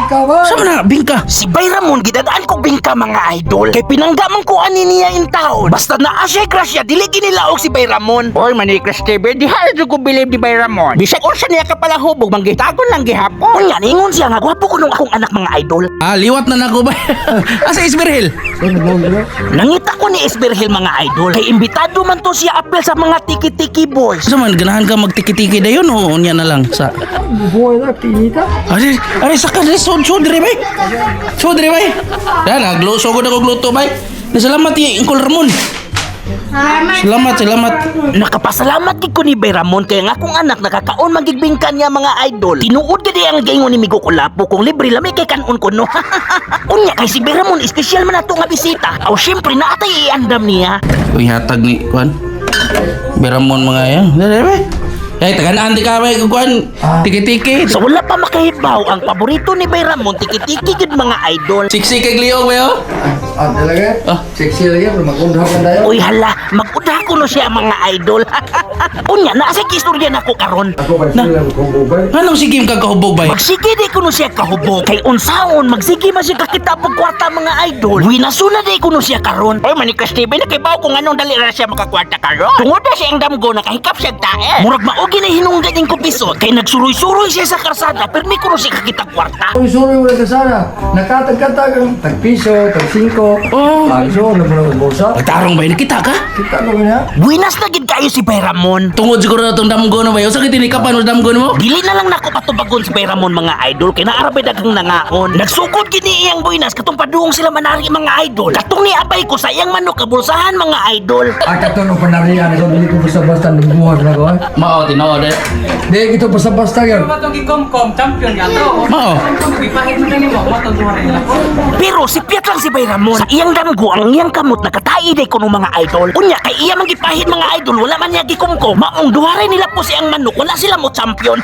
Bingka ba? Sa man na bingka? Si Bay Ramon gidadaan ko bingka, mga idol. Kay pinangga man ko ani niya in taon. Basta naa siya grasya, dili ginilaog si Bay Ramon. Oy, Maniklas TV, di ha ko believe di Bay Ramon. Bisag unsa niya kapalahubog, manggitagon lang gihapon. Unya ningon siya nga gwapo ko nung akong anak, mga idol. Ah, liwat na nako ba? Asa Isberhil? Nangita ko ni Esberhil, mga idol. Kay imbitado man to siya apel sa mga tiki-tiki boys. Sa man ganahan ka magtiki-tiki dayon o unya na lang sa Buhay na, tinita. Ari, ari saka di so so dire bay. So dire bay. Dah naglo so ko na ko gluto bay. Salamat ti Uncle Ramon. Salamat, salamat. Nakapasalamat gid ko ni Bay Ramon kay ang akong anak nakakaon magigbingka niya, mga idol. Tinuod gid ang gaingon ni Migo Kulapo kung libre lami kay kanon ko no. Unya kay si Bay Ramon espesyal man ato nga bisita. Aw syempre naatay iandam niya. Uy, hatag ni kuan. Bay Ramon mga yan. Dire bay. Ay, taganaan di ka bay kuan. Tiki-tiki. Sa wala pa makahibaw, ang paborito ni Bay Ramon tiki-tiki gid, mga idol. Siksi kay liog bay oh. Ah, talaga? Ah. Sexy lagi, pero mag-undha pa tayo. Uy hala, mag-udha ko no siya, mga idol. Unya naa sa istorya nako karon. Ako pa sila kung bubay. Anong sige kag kahubog bay? Magsige di kuno siya kahubog. Kay unsaon, magsige man siya kakita pag kwarta, mga idol. Winasuna di kuno siya karon. Oy, Maniklas TV, nakibaw kung anong dali ra siya makakwarta karon. Tungod na siya ang damgo, nakahikap siya og tae. Murag maogi na hinungdan ning kupiso kay nagsuroy-suroy siya sa karsada permi kuno siya kakita kwarta. Uy, sorry, wala ka sana. Nakatag-katag ang tag-piso, tag-singko. Oh. Ang so, alam mo na kung bulsa. Pagtarong bay nakita ka? Kita ko niya. Buinas na gid kayo si Bay Ramon. Tungod siguro na tong damgo no bay. Usa kay tinikapan mo damgo mo? Dili na lang nako patubagon si Bay Ramon, mga idol, kay naarabay daghang nangaon. Nagsugod gini iyang buinas katong paduong sila manari, mga idol. Katong niabay ko sa iyang manok kabulsahan, mga idol. Ah, katong nung panarian ako, dili ko basta-basta nagbuhat na ko. Eh. Mao tinuod eh. Di, ito basta-basta yun. Matong gikomkom, champion nga to. Mao. Gipahit mo nimo, matong duha nila. Pero si Piat lang si Bay Ramon. Sa iyang damgo ang iyang kamot nakatai day kuno, mga idol. Unya kay iya man gipahid, mga idol, wala man niya gikumko. Maong duha rin nila po siyang manok, wala sila mo champion.